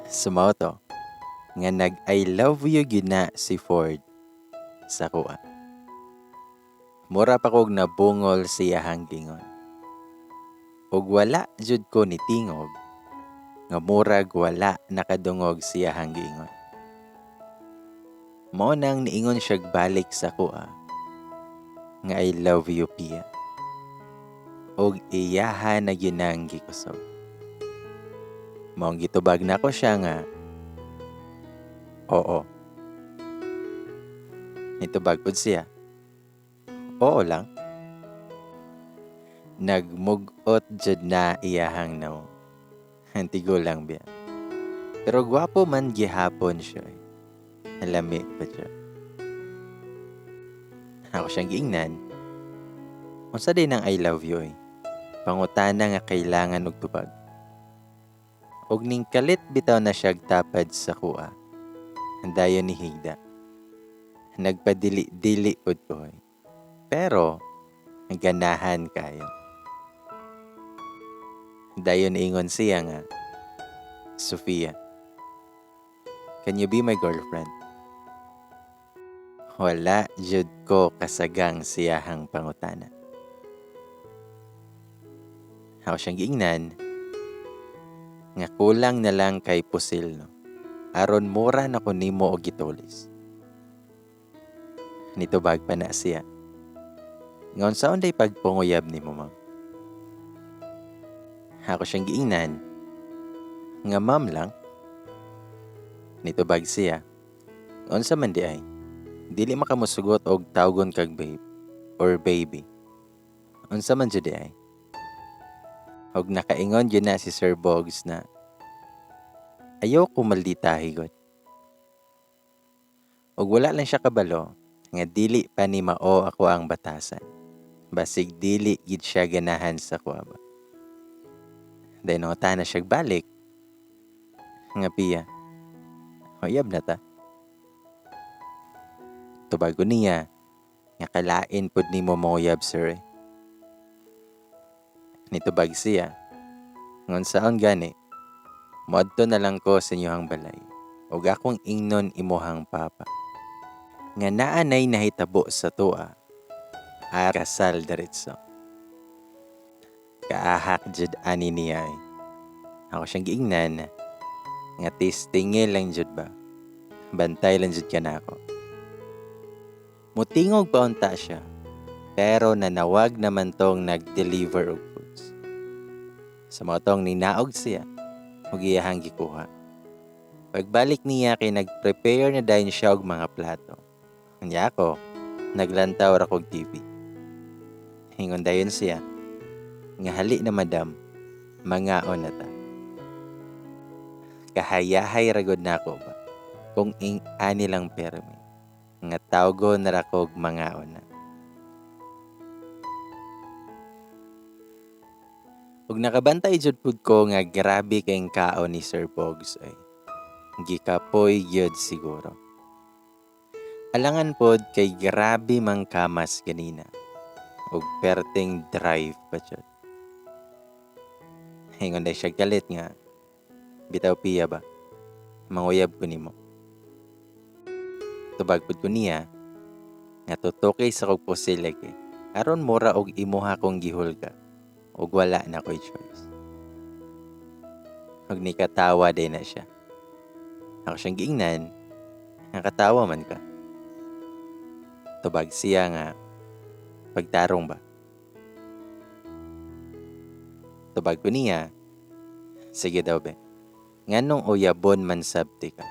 So mao to nga nag "I love you" gyud na si Ford sa akoa. Mura pa kog nabungol sa iyahang giingon. Ug wala jud ko nitingog nga murag wala nakadungog sa iyahang giingon. Mao nang niingon siya balik sa akoa nga "I love you, Pia." Ug iyaha na gyud nang gikusog. Maong gitubag nako siya nga oo. Nitubag pud siya, "Oo lang." Nagmugot jud na iyahang nawong. Tigulang biya. Pero gwapo man gihapon siya eh. Lami pa siya. Ako siyang giingnan. Unsa diay nang "I love you" eh? Pangutana nga kailangan og tubag. Og ning kalit bitaw na siya tapad sa akoa. Dayon ni higda. Nagpadili-dili pud ko eh. Pero ganahan kayo. Dayon ingon siya nga, "Sofia, can you be my girlfriend?" Wala jud ko kasagang siyahang pangutana. Ako siyang giingnan nga kulang na lang kay pusil no. Aron mura na ko nimo og gitulis. Nitubag pa na siya. Nga unsaon day pagpanguyab nimo, ma'am? Ako siyang giingnan nga ma'am lang. Nitubag siya. Unsa man di ay? Dili makamusugot og tawgon kag babe or baby. Unsa man jud di ay? Og nakaingon jud na si Sir Bogs na ayaw ko malditahi gud. Og wala lang siya kabalo nga dili pa ni mao ako ang batasan. Basig dili gid siya ganahan sa akoa ba. Dayon nangutana siya balik nga, "Pia, uyab na ta?" Tubag ko niya nga kalain pud nimo manguyab, sir eh. Nitubag siya nga unsaon gani, moadto na lang ko sa inyohang balay ug akong ingnon imuhang papa nga naa nay nahitabo sa tua kasal diretso. Kaahak jud ani niya eh. Ako siyang giingnan nga testinge lang jud ba. Bantay lang jud ka nako. Mutingog pa unta siya pero nanawag naman tong nag-deliver og foods. Sa mao tong ninaog siya ug iyahang gikuha. Pagbalik niya kay nag-prepare na dayon siya og mga plato. Unya ako, naglantaw ra kog TV. Ingon dayon siya nga hali na, madam, mangaon na ta. Kahayahay ra gud nako ba kung ing ani lang permi nga tawgon na ra kog mangaon na. Ug nakabantay jud pud ko nga grabe kayong kaon ni Sir Bogs ay. Gikapoy gyud siguro. Alangan pod kay grabe mang kamas ganina. Ug perting drive pa jud. Ingon day siya galit nga, "Bitaw, Pia ba, manguyab ko nimo." Tubag pud ko niya nga tutukay sa kog pusil lagi aron mura og imuha kong gihulga ug wala na ko'y choice. Ug nikatawa day na siya. Ako siyang giingnan, nakatawa man ka. Tubag siya nga, pagtarong ba? Tubag ko niya, sige daw be, nganong uyabon man sabti ka?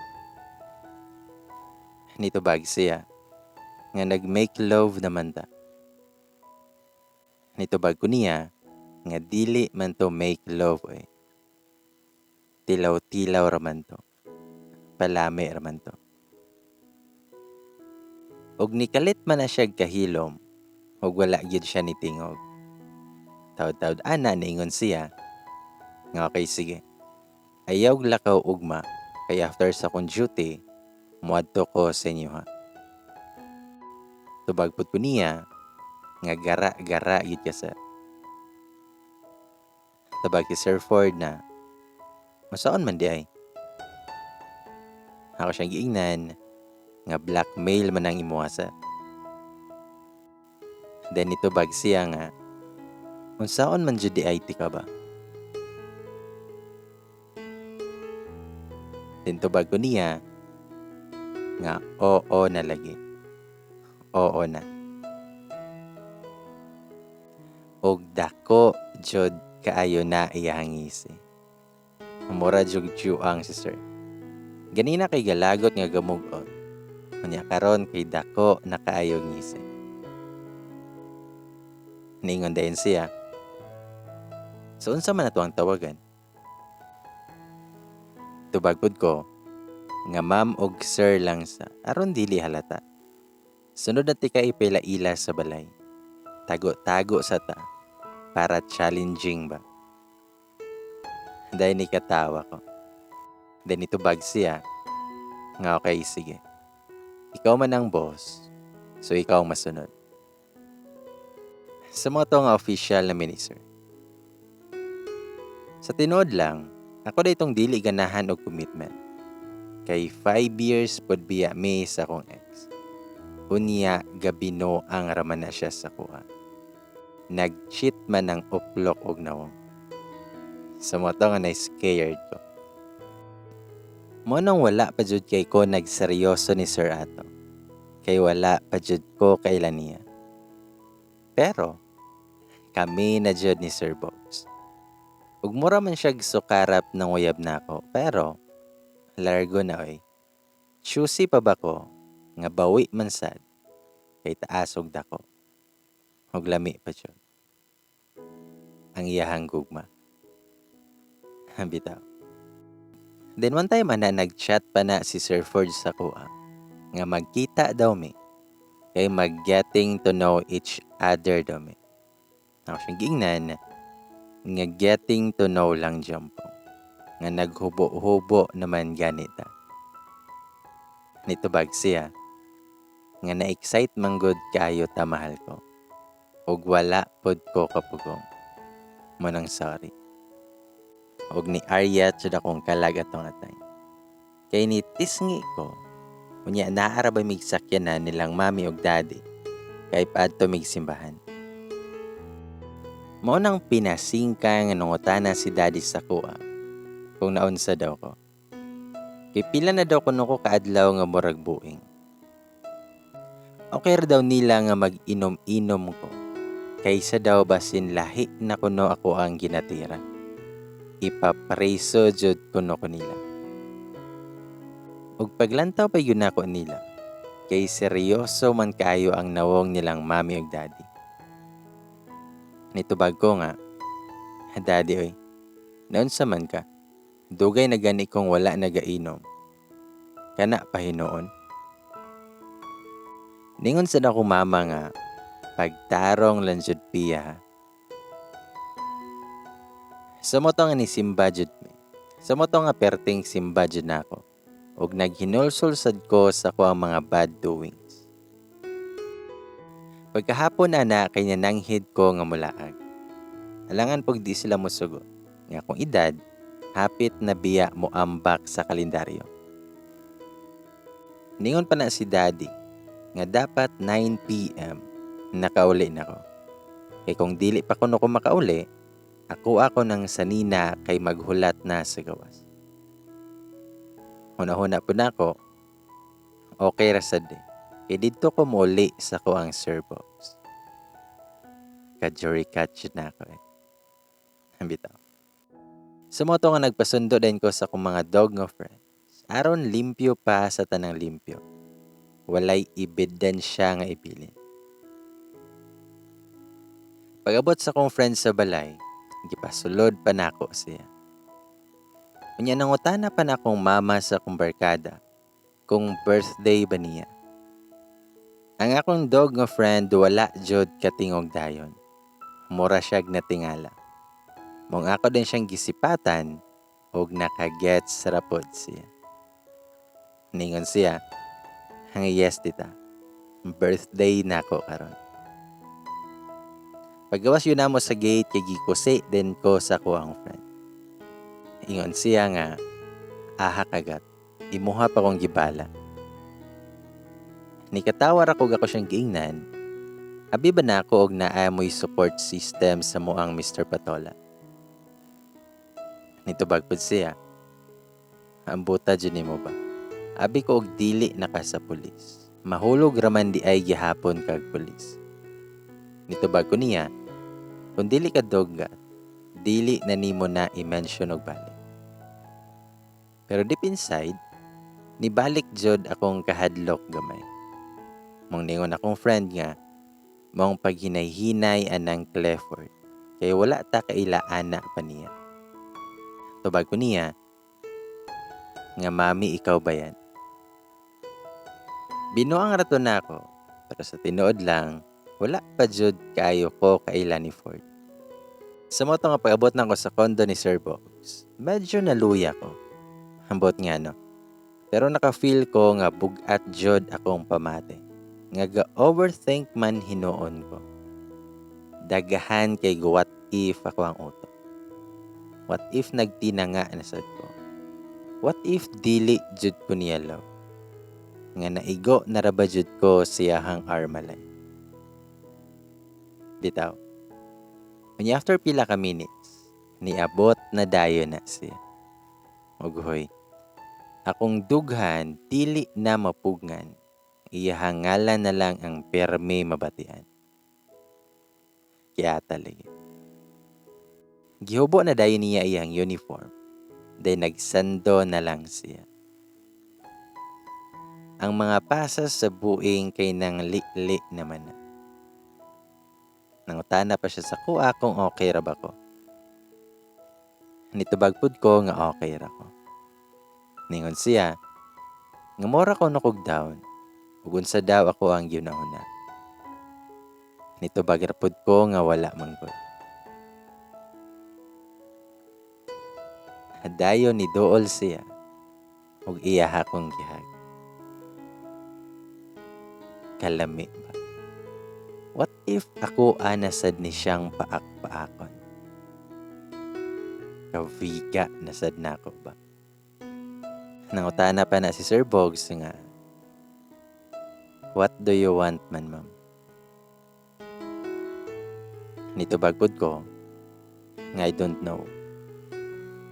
Nitubag siya, nga nag-make love naman ta. Nitubag ko niya, nga dili man to make love eh. Tilaw-tilaw raman to. Palami raman to. Og nikalit man na siya kahilom, og wala gyud siya nitingog. Tawd-tawd ana niingon siya, nga okay sige. Ayaw lakaw ugma, kay after sa akong duty, muadto ko sa inyo ha. Tubag pud ko niya, nga gara-gara gyud ka sir. Tubag si Sir Ford na, masaon man di ay. Ako siyang giingnan nga blackmail man ang imuha, sir. Then nitubag siya nga, unsaon man jud di IT ka ba? Then tubag ko niya nga oo na lagi. Oo na. Og dako jud kaayo na iyahang ngisi. Mura jud juang si sir. Ganina kay galagot nga gamug-ot. Unya karon kay dako na kaayo ngisi. Niingon dayon siya. So unsa man ato ang tawagan? Tubag pud ko nga ma'am og sir lang sa aron dili halata. Sunod na tika ipila-ila sa balay. Tago-tago sa ta para challenging ba. Dahil ni katawa ko. Then itubag siya nga okay sige. Ikaw man ang boss, so ikaw ang masunod. Sa mga to nga official na minister. Sa tinuod lang, ako da itong dili ganahan og commitment. Kay 5 years pod biya mi sa akong ex. Unya gabino ang raman na siya sa kuha. Nag-cheat man ang uplok og nawong. Sa mga to nga na-scared ko. Mo nang wala pa jud kay ko nagseryoso ni Sir ato. Kay wala pa jud ko kailan niya. Pero kami na jud ni Sir Bogs. Ug mura man siya sukarap ng uyab nako, pero largo na oy. Choosy pa ba ko nga bawi man sad kay taas og dako. Og lami pa jud ang iyahang gugma. Bitaw. Then one time ana nag-chat pa na si Sir Ford sa kuha nga magkita daw mi kay mag-getting to know each other daw mi. Ako siyang giingnan nga getting to know lang dyan po. Nga naghubo-hubo naman ganita. Nitubag siya nga na-excite man gud kaayo ta mahal ko. Ug wala pod ko kapugong. Munang sorry. Og ni Arya jud akong kalag atong atay. Kay ni tisngi ko, unya naa ra ba mig sakyanan nilang mami og daddy kay paadto mig simbahan. Mao nang pinasingka nga nangutana si daddy sa kuha kung naunsa daw ko. Kay pila na daw kuno ko kaadlaw nga murag buing. Okay ra daw nila nga mag-inom-inom ko kaysa daw basin lahi na kuno ako ang ginatira. Ipapreso jud kuno ko nila. Ug paglantaw pa yun ako nila, kay seryoso man kaayo ang nawong nilang mami ug daddy. Nitubag ko nga, daddy oy, naunsa man ka, dugay na gani kong wala nagainom. Kana pa hinuon. Ningon sad ako mama nga, pagtarong lang jud piya. Sa mo to nga ni simba jud mi. Sa mo to nga perting simba jud nako. Ug naghinulsol sad ko sa ko ang mga bad doings. Pagkahapon ana kay nananghid ko nga mulaag. Alangan pag di sila mosugo. Nga akong edad, hapit na biya mo ambak sa kalendaryo. Ningon pa na si daddy nga dapat 9 p.m. nakauli na ko. Kay kung dili pa kuno ko makauli, ako ako ng sanina kay maghulat na sa gawas. Huna-huna po na ako, okay ra sad eh. Kay didto ko muli sa ko ang Sir Bogs. Ka-jury catch na ako eh. Bitaw. Sa mo to nga nagpasundo din ko sa akong mga dog nga friends. Aron limpyo pa sa tanang limpyo. Walay ebidensya nga ibilin. Pag-abot sa akong friends sa balay, gipasulod pa nako siya. Unya nangutana pa na akong mama sa akong barkada kung birthday ba niya. Ang akong dog nga friend wala jud katingog dayon. Mura siyag natingala. Mong ako din siyang gisipatan og nakagets ra pod siya. Ningon siya, "Hang yes tita, birthday nako karon." Paggawas yun namo sa gate kay gikusi din ko sa kuang friend. Ingon siya nga, aha kagat. Imuha pa kong gibala. Nikatawa ra ko, ako siyang giingnan. Abi ba na ako og naa mo'y support system sa moang Mr. Patola? Nitubag pud siya. Ambuta jud nimo ba? Abi ko og dili na ka sa pulis. Mahulog raman di ay gihapon kag pulis. Nitubag ko niya, kung dili ka doggat, dili na nimo na i-mention og balik. Pero deep inside, nibalik jud akong kahadlok gamay. Mong ningon akong friend nga, maong paghinay-hinay anang Cleford, kay wala ta kaila ana pa niya. Tubag ko niya, nga mami ikaw ba yan? Binuang rato na ako, pero sa tinuod lang, wala pa jud kaayo ko kaila ni Ford. Sa moto nga pag-abot na ko sa kondo ni Sir Bogs, medyo naluya ko. Ambot nga no. Pero naka-feel ko nga bug-at jud akong pamati. Nga ga-overthink man hinuon ko. Dagahan kay what if ako ang utok. What if nagtinanga na sad ko? What if dili jud ko niya love? Nga naigo na ra ba jud ko siyahang Armalite? Bitaw. Unya after pila ka minutes, niabot na dayon na siya. Ug hoy, akong dughan dili na mapugngan. Iyahang ngalan na lang ang perme mabatian. Kiyata lagi. Gihubo na dayon niya iyang uniform. Day nagsando na lang siya. Ang mga pasas sa buing kay nang li-li naman na. Nangutana pa siya sa kuha kung okay ra ba ko. Nitubag pud ko nga okay ra ko. Ningon siya, nga mora ko nukog down, ug unsa daw ako ang giunahuna. Nitubag ra pud ko nga wala man gud. Dayon ni duol siya, ug iya akong gihag. Kalami ba? What if ako ana sad ni siyang paak-paakon? Kaviga na sad nako ba? Nangutana pa na si Sir Bogs nga, what do you want man, ma'am? Nitubag pud ko, nga I don't know.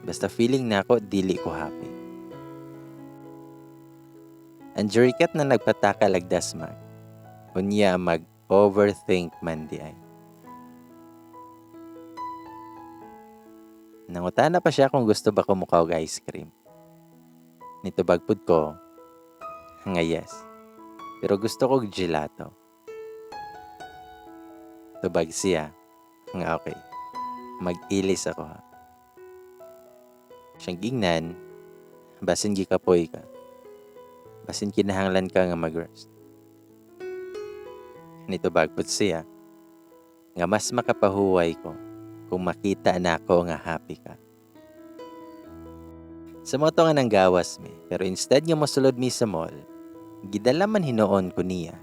Basta feeling na ako, dili ko happy. Ang jurikat na nagpataka lagdasmag, unya mag-overthink man di ay. Nangutana pa siya kung gusto ba ko mukha og ice cream. Nitubag pud ko, nga yes. Pero gusto ko og gelato. Tubag siya, nga okay. Mag-ilis ako ha. Siyang gingnan, basin gikapoy ka. Basin kinahanglan ka nga mag-rest. Nitubag pud siya, nga mas makapahuway ko kung makita na ako nga happy ka. Sa moto nga nanggawas mi, pero instead nga mosulod mi sa mall, gidala man hinuon ko niya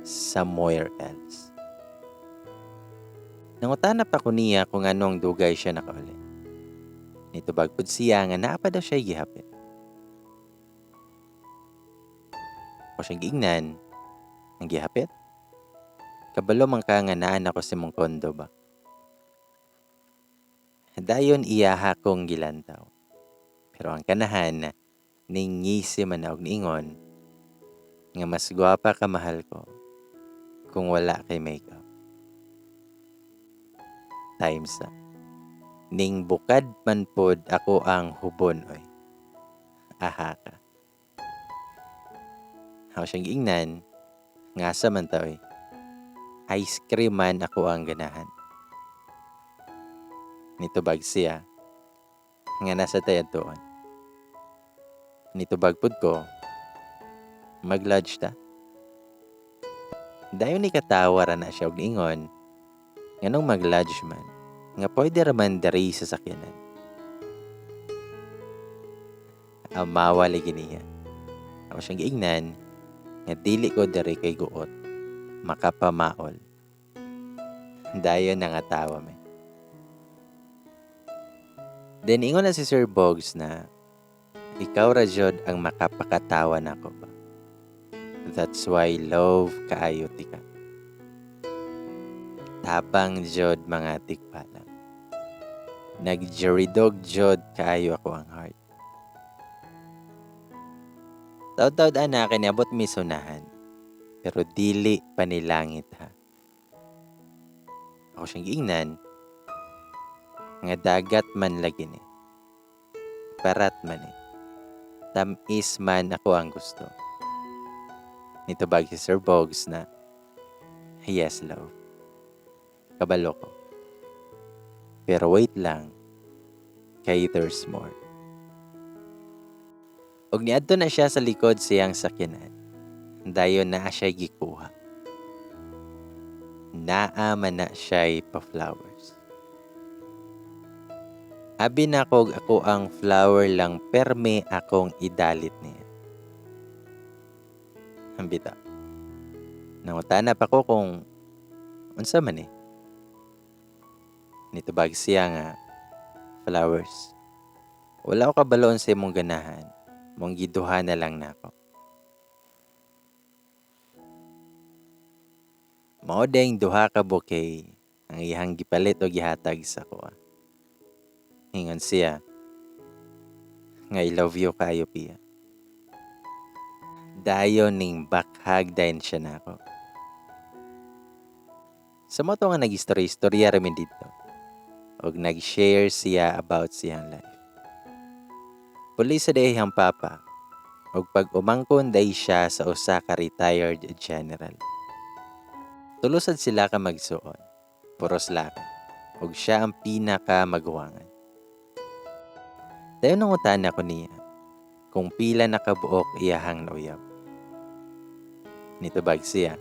somewhere else. Nangutana pa ko niya kung anong dugay siya nakauli. Nitubag pud siya nga naa pa daw siya gihapit. Ako siyang giingnan, ang gihapit. Kabalo man ka nga naan ako sa imong kondo ba. Dayon iyaha kong gilantaw. Pero ang kanahan, ningisi man og niingon, nga mas gwapa ka mahal ko kung wala kay makeup. Times na. Ning bukad man pod ako ang hubon oy. Aha ka. Ako siyang giingnan, nga sa man ta oy. Ice cream man ako ang ganahan. Nitubag siya, nga nasa tayad tuon. Nitubag pud ko, mag-lodge ta. Dayon ni katawa ra na siya og niingon, nganong mag-lodge man, nga pwede ra man diri sa sakyanan. Amawa lagi niya. Ako siyang giingnan, nga dili ko diri kay guot, makapamaol. Dayon na nga tawa me. Then ingon na si Sir Bogs na, Ikaw ra jud ang makapakatawa nako ba. That's why love kaayo tika. Tabang jud mga tikbalang. Nagjuridog jud kaayo ako ang heart. Taud-taud ana kay niabot mi sunahan. Pero dili panilangit ha. Ako siyang giingnan nga dagat man lagi ni. Parat man ni. Tamis man ako ang gusto. Nitubag si Sir Bogs na, "Yes, love. Kabalo ko. Pero wait lang, kay there's more." Og niadto na siya sa likod siyang sakyanan. Dayon naa siya gikuha. Naa man na siya'y pa-flowers. Abi na kog ako ang flower lang perme akong idalit niya. Ambita. Nangutana pa ko kung unsa man eh. Nitubag siya nga flowers. Wala ko kabaloon sa imong ganahan. Mong giduha na lang nako. Mao ding duha ka bouquet ang iyang gipalit o gihatag sa kuha. Ingon siya nga I love you kaayo, Pia. Dayon ning bakhag dayon siya nako. Sa mo to nga nag-istorya-istorya ra mi didto. Og nag-share siya about siyang life. Pulis sa dihang papa og pag umangkon day siya sa usa ka retired general. Tulo sad sila ka magsuon, puros laki, og siya ang pinaka maguwangan. Dayon nangutana ko niya kung pila na kabuok iyahang nauyab. Nitubag siya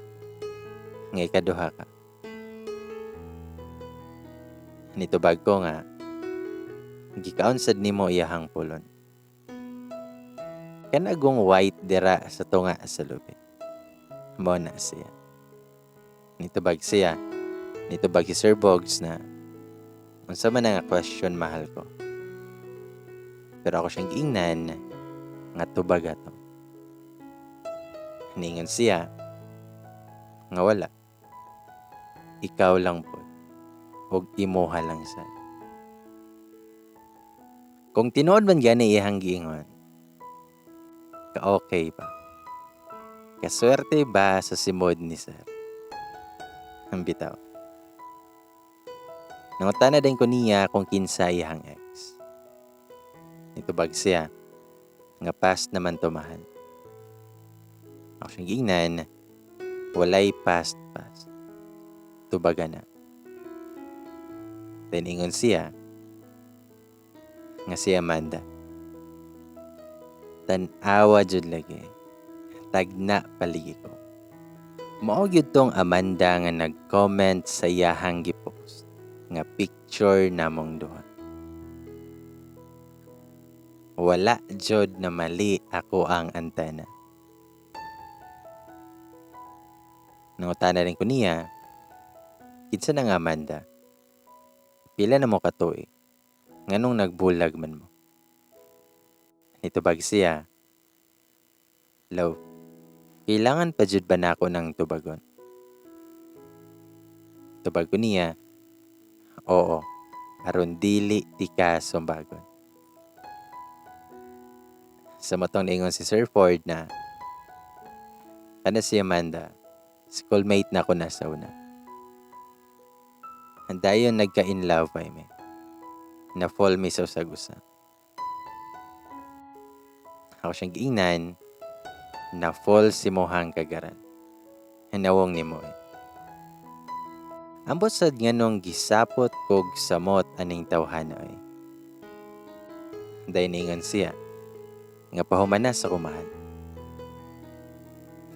nga ikaduha ka. Nitubag ko nga gikaon sad nimo iyahang pulon. Kanagong white dira sa tunga sa lubi. Mao na siya. Nitubag siya. Nitubag si Sir Bogs na unsa man nga question, mahal ko. Pero ako siyang giingnan nga tubag ato. Ningon siya nga wala. Ikaw lang po. Og imuha lang sad. Kung tinuod man gani iyang giingon, ka-okay ba? Kaswerte ba sa simod ni sir? Ang bitaw. Nangutana din ko niya kung kinsa iyang ex. Nitubag siya nga past naman to, mahal. Ako siyang giingnan, walay past past. Tubaga na. Then ingon siya nga si Amanda. Tan-awa jud lagi. Tagna paligi ko. Mao gyud tong Amanda nga nag-comment sa iyahang gipost nga picture namong duha. Wala jud na mali ako ang antena. Nangutana rin ko niya, kinsa na nga Amanda? Pila na mo katuig? Nganong nagbulag man mo? Nitubag siya, love, kailangan pa jud ba nako ng tubagon? Tubag ko niya, oo, aron dili tika sumbagon. Sa matong niingon si Sir Ford na kana si Amanda, schoolmate na ko na sa una. Dayon nagka-in love ay me. Na-fall mi sa usag-usa. Ako siyang giingnan, na-fall si mohang kagaran. Hanawong ni mo eh. Ambot sad nganong gisapot kog samot aning tawhana eh. Dayon niingon siya, nga pahumana sa kumahal.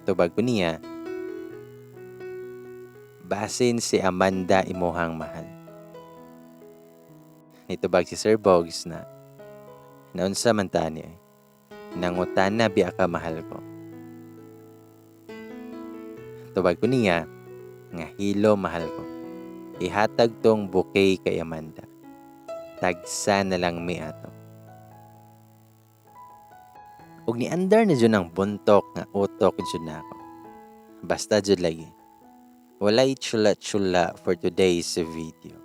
Tubag ko niya, basin si Amanda imuhang mahal. Nitubag si Sir Bogs na, naunsa man tani ay, nangutana biya ka, mahal ko. Tubag ko niya, nga hilo, mahal ko. Ihatag tong bouquet kay Amanda. Tagsa na lang mi ato. Ug niandar na jud ang buntok nga utok jud nako. Basta jud lagi. Walay chula-chula for today's video.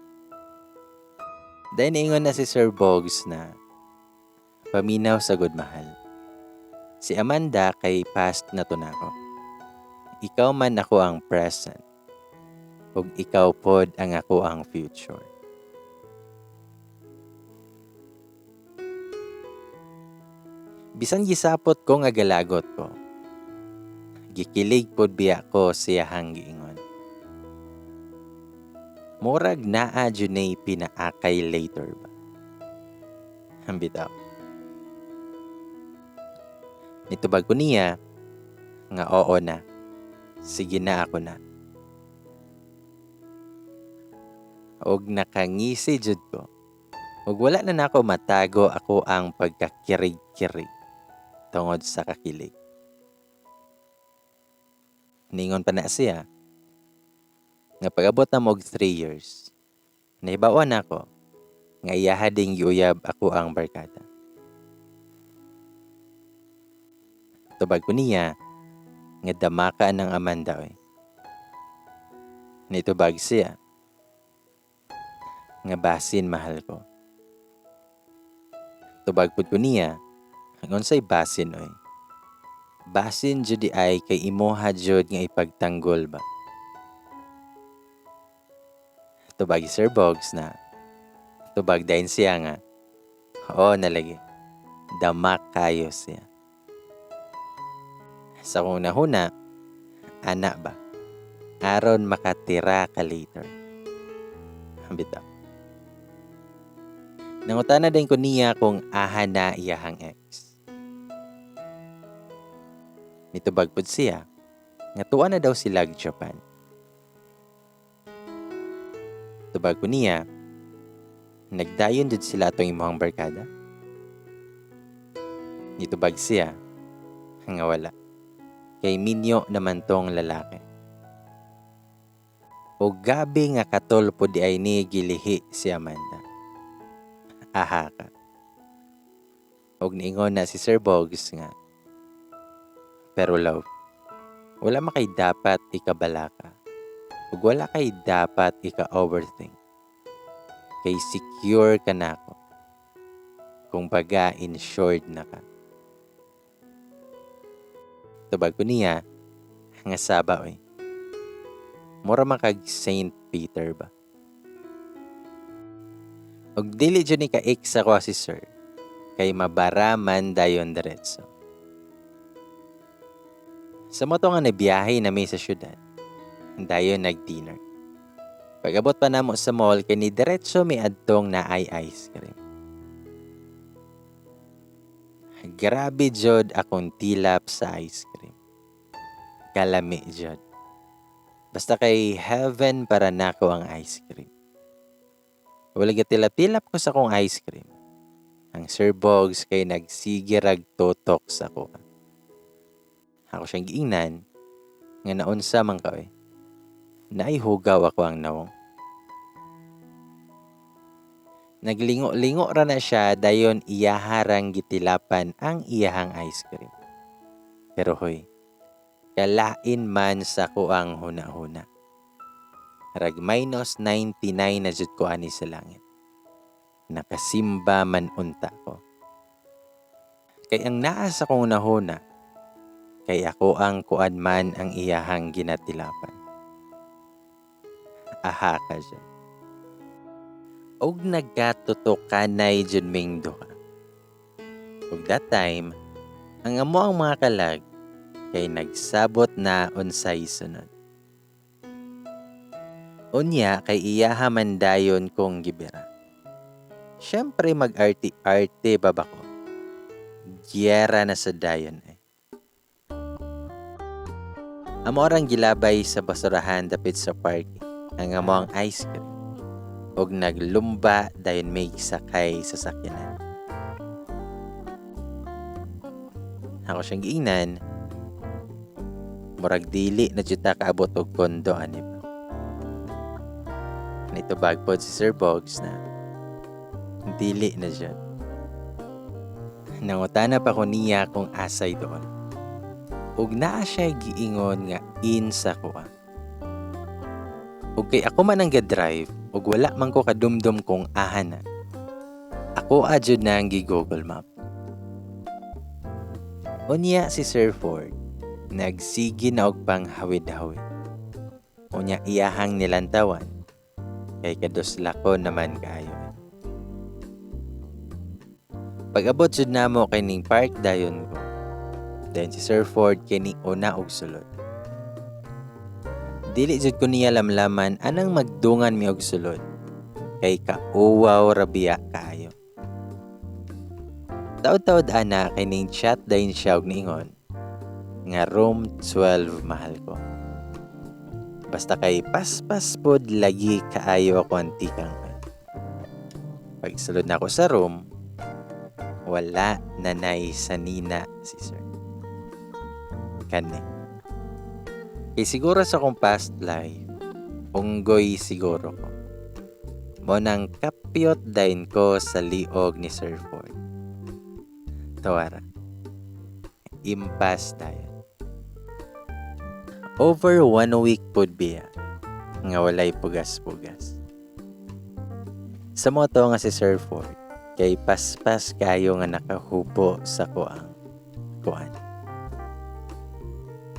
Dahil niingon na si Sir Bogs na paminaw sa good mahal. Si Amanda kay past na to nako. Ikaw man ako ang present. Ug ikaw pod ang ako ang future. Bisan gisapot ko nga galagot ko. Gikilig pod biya ko siyahang giingon. Murag naa junay pinaakay later ba? Bitaw. Nitubag ko niya nga oo na. Sige na ako na. Og nakangisi jud ko. Og wala na nako matago ako ang pagkakirig-kirig tungod sa kakilig. Ningon pa na siya nga pag-abot na mo og 3 years, nahibawan ako nga iyaha ding giuyab ako ang barkada. Tubag ko niya nga damaka ng Amanda oy. Nitubag siya nga basin mahal ko. Tubag pud ko niya nga unsay basin oy. Basin jud di ay kay imuha jud nga ipagtanggol ba. Tubag Sir Bogs na tubag dayon siya nga oo nalagi damak kayo siya. Sa kung nahuna, ana ba? Aron makatira ka later. Bitaw. Nangutana din ko niya kung aha na iyahang ex. Nitubag pud siya, nga tuwa na daw sila Japan. Tubag ko niya, nagdayon jud sila atong imuhang barkada. Nitubag siya, nga wala. Kay minyo naman tong lalaki. O gabi nga katol po di ay ni gilihi si Amanda. Aha ka. Og niingon na si Sir Bogs nga, pero love, wala makay dapat ikabalaka. Ug wala kay dapat ika-overthink. Kay secure ka na ako. Kung baga, insured na ka. Tubag ko niya, nga saba oy. Mura man kag Saint Peter ba? Og dili jud ni ka-ex ako si Sir, kay mabara man dayon diretso. Sa moto nga nabiyahe na may sa syudad, dayon nag-dinner. Pag-abot pa namo sa mall, kay ni diretso may adtong naay ice cream. Grabe jud akong tilap sa ice cream. Kalami jud. Basta kay heaven para nako ang ice cream. Wala gatilap-tilap ko sa akong ice cream. Ang Sir Bogs kay nagsigirag tutok sa ko. Ako siyang giingnan nga naunsa man ka oy. Naihugaw ako ang nawong. Naglingo-lingo ra na siya dayon iyaharang gitilapan ang iyahang ice cream. Pero hoy, kalain man sa kuang huna-huna. Rag minus 99 na jud ko ani sa langit. Nakasimba man unta ko. Kay ang naa sa kong nahuna, kay ako ang kuan man ang iyahang ginatilapan. Aha ka dyan. Og nagkatutukanay jud ming duha. Ug that time, ang amo ang mga kalag kay nagsabot na unsay sunod. Unya kay iyaha man dayon kong gibira. Siyempre mag-arte-arte ba ko? Giyera na sa dayon ay. Amo orang gilabay sa basurahan dapit sa parking ang amo ang ice cream. Og naglumba dayon may sakay sa sakyanan. Ako siyang giingnan, murag dili na jud ta kaabot og kondo ani ba. Nitubag pod si Sir Bogs na dili na jud. Nangutana pa ko niya kung asay doon. Ug naa siya giingon nga in sa kuha. Ug kay ako man ang ga-drive ug wala man ko kadumdum kung aha na. Ako jud na ang gi-Google Map. Unya si Sir Ford nagsige na og panghawid-hawid. Unya iyahang nilantawan kay kadusla ko naman kaayo. Pag-abot jud namo kay ning park dayon ko. Then si Sir Ford kay ni una og sulod. Dili jud ko niya lamlaman anang magdungan mi og sulod kay kauwaw ra biya kaayo. Taod-taod ana kay ning chat dayon siya og niingon nga room 12 mahal ko. Basta kay paspas pod lagi kaayo ako ang tikang. Pagsulod na ako sa room, wala na nay sanina si sir. Kani. Kay siguro sa akong past life, unggoy siguro ko. Mo nang kapyot dayon ko sa liog ni Sir Ford. Tawara. Impas tayo. Over 1 week pod biya nga walay pugas-pugas. Sa moto nga si Sir Ford, kay paspas kayo nga nakahubo sa kuang kuan.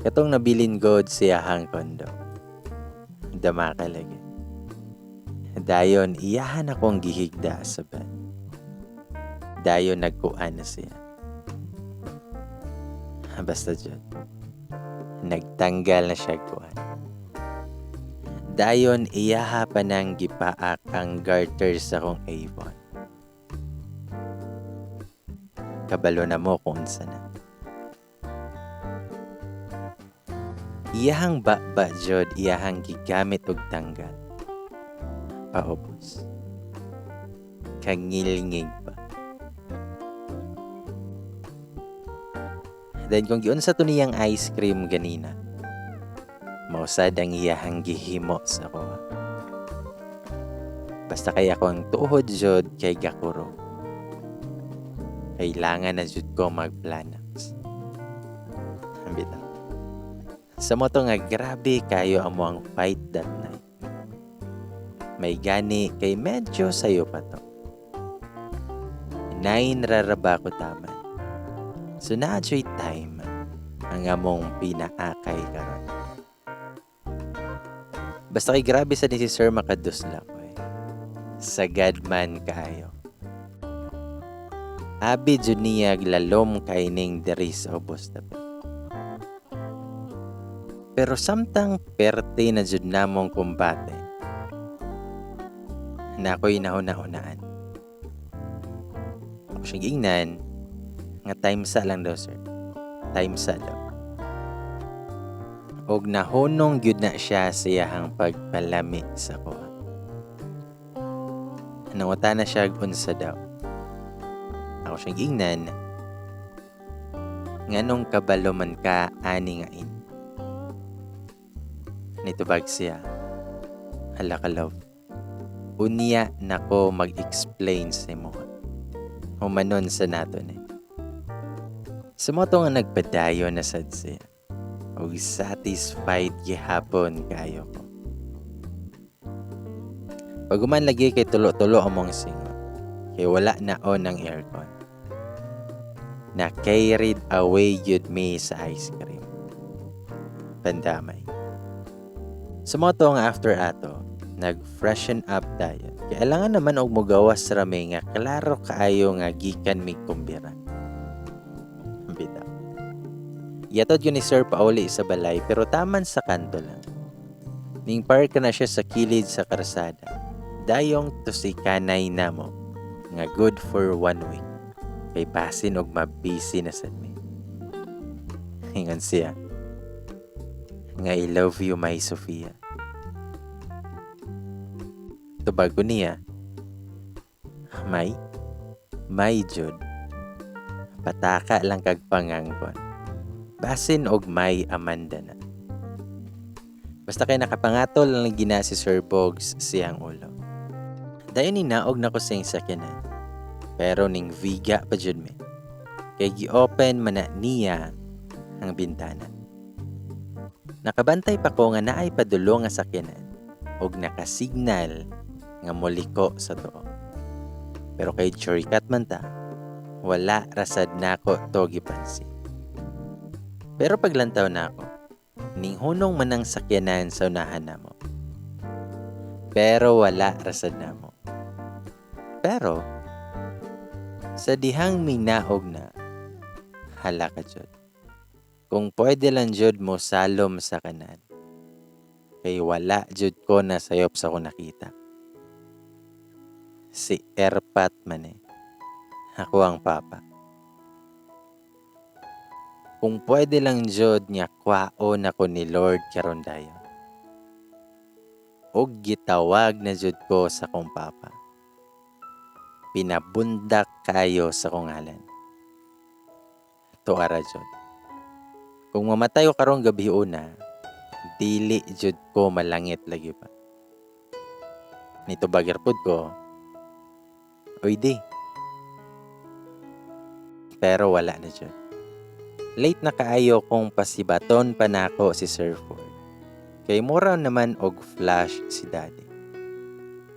Katong nabilin god siyahang kondo. Dama ka lagi. Dayon iyahan akong gihigda sa bed. Dayon nagkuan na siya. Basta jud. Nagtanggal na siya kuan. Dayon iyaha pa nang gipaak ang garter sa akong Avon. Kabalo na mo kung unsa na. Iyahang baba jud iyahang gigamit og tanggal. Paubos. Kangilngig pa. Then kung giunsa to niyang ice cream ganina, mausad ang iyahang gihimo sa kuha. Basta kay ako ang tuhod jud kay gakuro. Kailangan na jud ko magplanax. Bitaw. Sa moto nga grabe kayo amo ang fight that night. May gani kay medyo sayo pa to. 9 raraba ko taman. So na joy time ang among pinaakay karon. Basta kay grabe sa ni si Sir makadusla ko eh. Sagad man kaayo. Abi jud niya lalom kay ning diri sa ubos dapat. Pero samtang perte na jud namong kumbate, na ako'y nahuna-hunaan. Ako siyang giingnan, nga time sa lang daw sir. Time sa daw. Og nahunong gyud na siya sa iyahang pagpalami sa kuha. Nanguta na siya unsa daw. Ako siyang giingnan, nganong kabalo man ka ani nga in. Nitubag siya, hala ka love. Unya nako mag-explain sa imo. Humanon sa nato ni. Sa moto nga nagpadayo na sad siya. Og satisfied gihapon kayo ko. Pag-uman lagi kay tulo-tulo among singot. Kay wala na on ang aircon. Na carried away yun me sa ice cream. Pandamay. Sa moto nga after ato, nag-freshen up tayo. Kailangan naman og mugawas rami nga klaro kaayo nga gikan mig kumbira. Bitaw. Yatod yun ni sir pauli sa balay pero taman sa kanto lang. Ning park na siya sa kilid sa karsada. Dayong tusikanay namo nga good for 1 week. Kay basin og mabisi na sad mi. Ingon siya nga I love you my Sofia. Tubag ko niya, may jud. Pataka lang kag pangangkon. Basin og may Amanda na. Basta kay nakapangatol lang gina si Sir Bogs siyang ulo. Dayon ni naog na ko siyang sakyanan. Pero ning viga pa jud mi. Kay gi-open man na niya ang bintana. Nakabantay pa ko nga naay padulo nga sakyanan og nakasignal nga moliko sa tuo. Pero kay shortcut man ta, wala rasad nako to gipansin. Pero paglantaw nako, ninghunong man ang sakyanan sa unahan namo. Pero wala rasad namo. Pero sa dihang minaog na, hala ka jud. Kung pwede lang jud mo salom sa kanan. Kay wala jud ko na sayop sa akong nakita. Si Erpat man eh. Ako ang papa. Kung pwede lang jud nga kwaon ako ni Lord karon dayon. Og gitawag na jud ko sa akong papa. Pinabundak kayo sa akong ngalan. Tuara jud. Kung mamatay ko karong gabi una, dili jud ko malangit lagi pa. Nitubag pud ko, uy di. Pero wala na jud. Late na kaayo kung pasibaton pa nako si Sir Ford. Kay mura naman og flash si Daddy.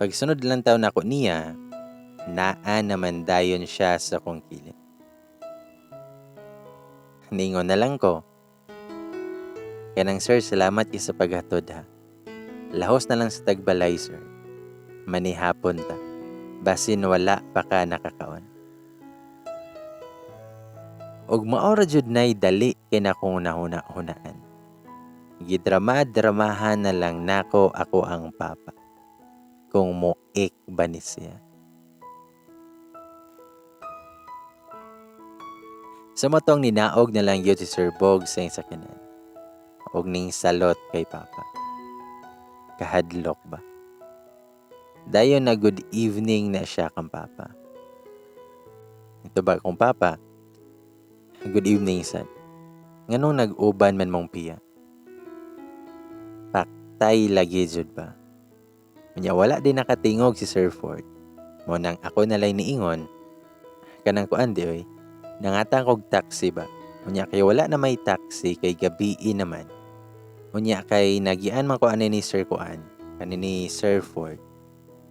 Pagsunod lang taon nako niya, naa naman dayon siya sa kong kilid. Ningon na lang ko, kanang sir, salamat kay sa paghatod ha. Lahos na lang sa tagbalay, sir. Manihapon ta. Basin wala pa ka nakakaon. Og mao ra jud nay dali kay nakong nahuna-hunaan. Gidrama-dramahan na lang nako ako ang papa. Kung moik ba ni siya. Sa matong ninaog na lang yun si Sir Bog sa iyang sakyanan. Og ning salot kay papa. Kahadlok ba? Dayon na good evening na siya kang papa. Ito ba kung papa? Good evening, sad. Nganong nag-uban man mong piya? Paktay lagi jud ba? Unya wala din nakatingog si Sir Ford. Mo nang ako nalay niingon, kanang kuan di oy, nangatang kog taxi ba? Unya kay wala na may taxi kay gabii naman. Unya kay nagian man ko ani ni Sir Kuan, ani ni Sir Ford.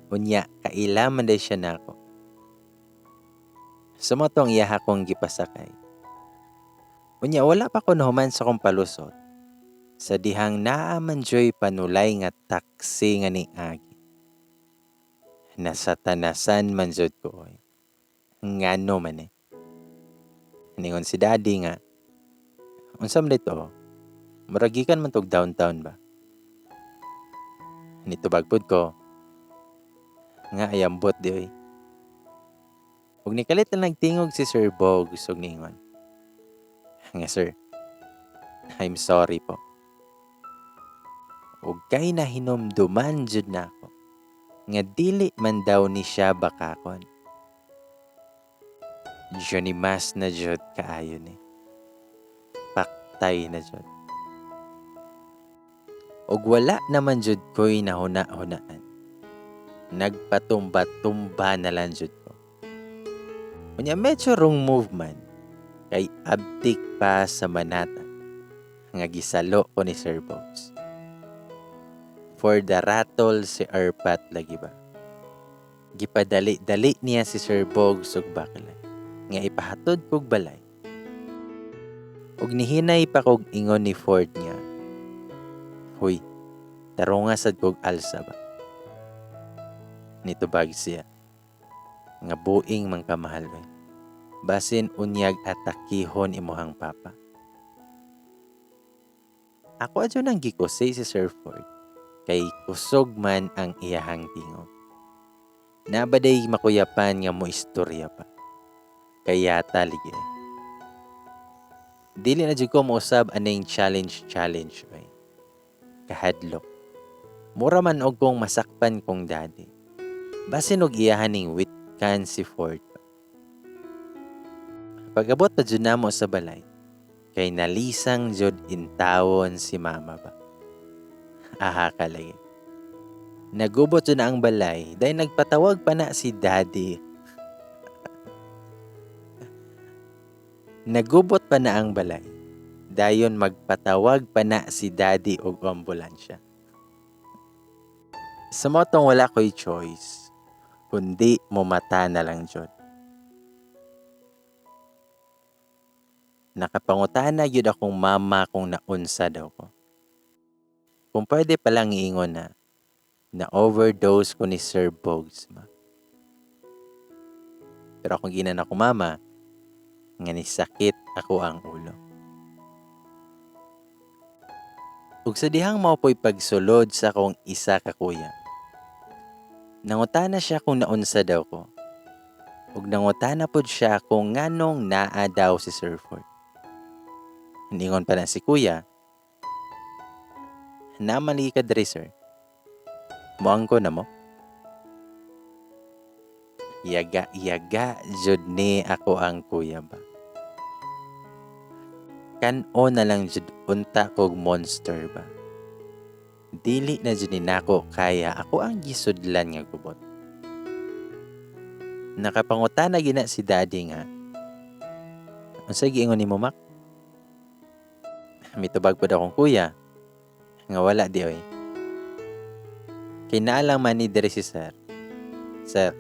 Unya kaila man day siya nako. Sumotong iyaha kong gipasakay. Unya wala pa ko nahuman sa kong palusot. Sa dihang naa man joy panulay nga taxi nga niagi. Nasa tanasan man jud ko oy. Ngano man eh. Ningon si Daddy nga, unsa man dito? Murag gikan man tog downtown ba? Nitubag pud ko, nga ayambot di oy. Ug nikalit na nagtingog si Sir Bogs ug ningon, nga sir, I'm sorry po. Ug kay nahinumduman jud nako, nga dili man daw ni siya bakakon. Johnny Mas na jud kaayo ni. Paktay na jud. Ug wala naman jud ko'y nahuna-hunaan. Nagpatumba-tumba na lang jud ko. Unya medyo wrong move man, kay abtik pa sa manata nga gisalo ko ni Sir Bogs. For the rattle si Erpat lagi ba? Gipadali-dali niya si Sir Bogs ug bakla nga ipahatod kog balay. Ug nihinay pa kog ingon ni Ford niya, huy, tarunga sad kog alsa ba? Nitubag siya, nga buing man ka mahal oy. Basin unyag atakihon imuhang papa. Ako adyo nang gikusi si Sir Ford, kay kusog man ang iyahang tingog. Nabaday makuyapan nga mo istorya pa. Kaya taligi. Dili na jud ko mousab aning challenge challenge oy. Kahadlok. Mura man og kong masakpan kong daddy. Basin og iyahan ning witkan si Ford. Pag-abot pa jud namo sa balay, kay nalisang jud intawon si mama ba. Aha ka lagi. Nagubot jud na ang balay, dahil nagpatawag pa na si daddy. Nagubot pa na ang balay. Dayon magpatawag pa na si Daddy og ambulansya. Sa mao tong wala ko'y choice, kundi mumata na lang jud. Nakapangutana gyud akong mama kung naunsa daw ko. Kung pwede palang iingon na, na-overdose ko ni Sir Bogs ma. Pero akong ginan ako mama, nga ni sakit ako ang ulo. Ug sa dihang mao po'y pagsulod sa akong isa ka kuya. Nangutana siya kung naunsa daw ko. Ug nangutana pod siya kung nganong naa daw si Sir Ford. Ningon pa na si kuya, namali ka diri sir. Moangko na mo. Yaga-yaga jud ni ako ang kuya ba. Kan-o na lang jud unta kog monster ba. Dili na jud ni nako kaya ako ang gisudlan nga gubot. Nakapangutana gina si Daddy nga, unsay giingon nimo Mac? Mitubag pod akong kuya nga wala di oy. Kay naa lang man ni diri si sir. Sir,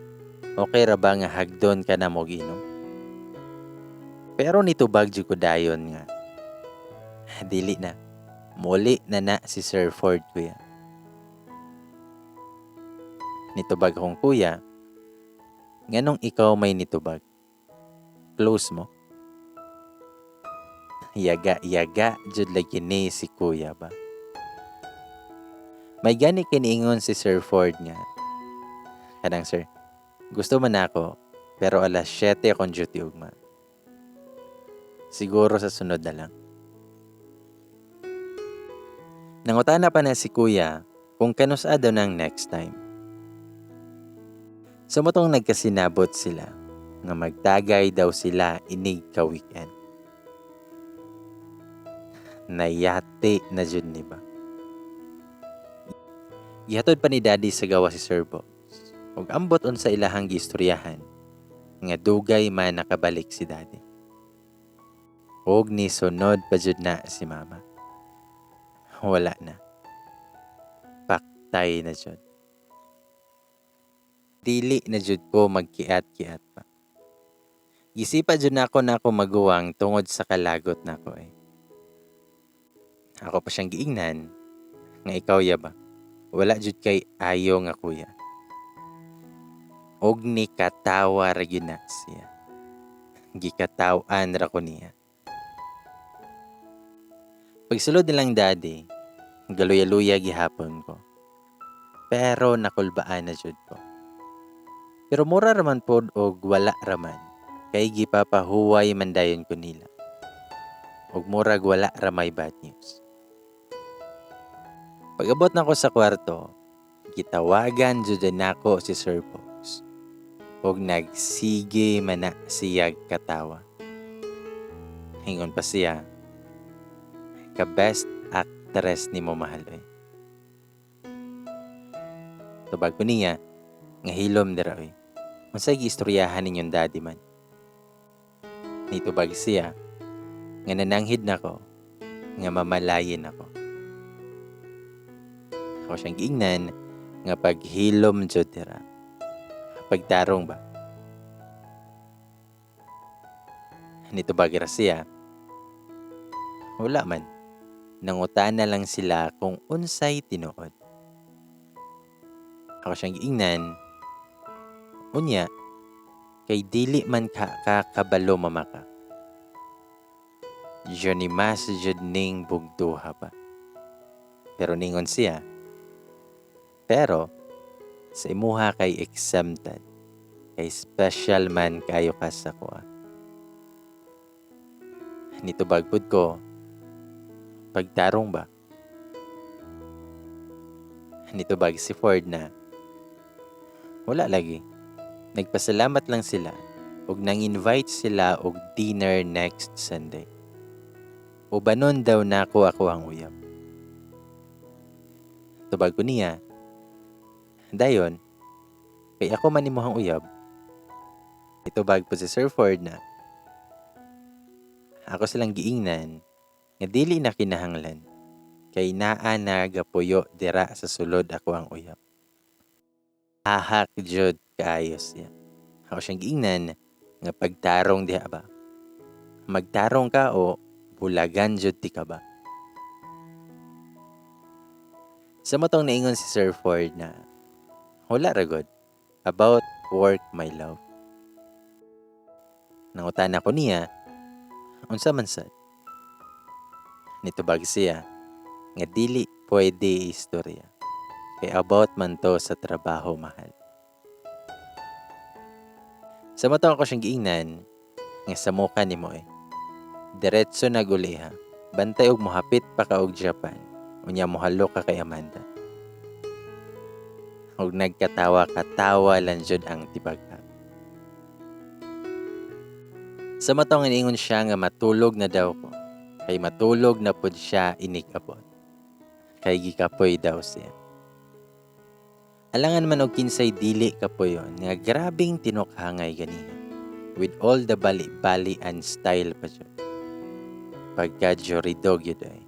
okay ra ba nga hagdon ka na mo ginom? Pero nitubag jud ko dayon nga dili na. Muli na na si Sir Ford kuya. Nitubag akong kuya, nganong ikaw may nitubag? Close mo? Yaga-yaga jud lagi ni si kuya ba. May gani kiniingon si Sir Ford nga, kanang sir, gusto man ako, pero alas 7 akong duty ugma. Siguro sa sunod na lang. Nangutana pa na si kuya kung kanusa daw ng next time. Sa motong nagkasinabot sila, nga magtagay daw sila inig ka weekend. Nayati na jud ni ba? Gihatod pa ni Daddy sa gawa si Sir Bogs. Ug ambot unsa ilahang giistoryahan, nga dugay man nakabalik si Daddy. Ug ni sunod pa jud na si Mama. Wala na. Paktay na jud. Dili na jud ko magkiat-kiat pa. Gisipa jud nako na ako maguwang tungod sa kalagot nako. Ako pa siyang giingnan nga ikaw ya ba? Wala jud kay ayo nga kuya. Og ni katawa ra gyud na siya. Gikataw-an ra ko niya. Pagsulod nilang daddy, galuya-luya gihapon ko. Pero nakulbaan na jud ko. Pero mura raman pod og wala raman, kay gipapahuway man dayon ko nila. Og murag wala ramay bad news. Pag-abot nako sa kwarto, gitawagan jud nako si Sir Bogs. Og nagsige man na siyag katawa. Hingon pa siya, ka best actress ni mo mahal oy. Tubag ko niya, nga hilom dira oy. Unsay giistoryahan ninyong daddy man? Nitubag siya, nga nananghid nako, nga mamalayin ako. Ako siyang giingnan, nga paghilom jud dira. Pagtarong ba? Nitubag ra siya, wala man. Nangutana lang sila kung unsay tinuod. Ako siyang giingnan, unya, kay dili man ka kakabalo mamaka. Johnny mas jud ning bugduha pa. Pero ningon siya, pero sa imuha kay exempted, kay special man kayo ka sa kuha. Nitubag pud ko, pagtarong ba? Nitubag si Ford na wala lagi. Nagpasalamat lang sila ug nang-invite sila og dinner next Sunday. Ubanon daw nako ako ang uyab. Tubag ko niya, dayon, kay ako man imuhang uyab. Itubag po si Sir Ford na, Ako silang giingnan nga dili na kinahanglan kay naa na gapuyo dira sa sulod ako ang uyab. Hahak jud kaayo siya. Ako siyang giingnan nga pagtarong diha ba. Magtarong ka o bulagan jud ti ka ba. Sa motong naingon si Sir Ford na wala ra gud about work, my love. Nangutana ko niya, unsa man sad? Nitubag siya nga dili pwede istorya kay about man to sa trabaho, mahal. Sa motong ako siyang giingnan nga sa muka nimo eh. Diretso na guli ha. Bantay og mohapit pa ka og Japan. Unya mohalo ka kay Amanda. Og nagkatawa katawa lang jud ang tibagha. Sa matong ingon siya nga matulog na daw ko. Kay matulog na pud siya inig-abot. Kay gikapoy daw siya. Alangan man og kinsay dili kapoyon nga grabing tinukhangay ganiha. With all the bali-bali and style pa jud. Pagka juridog yun ay.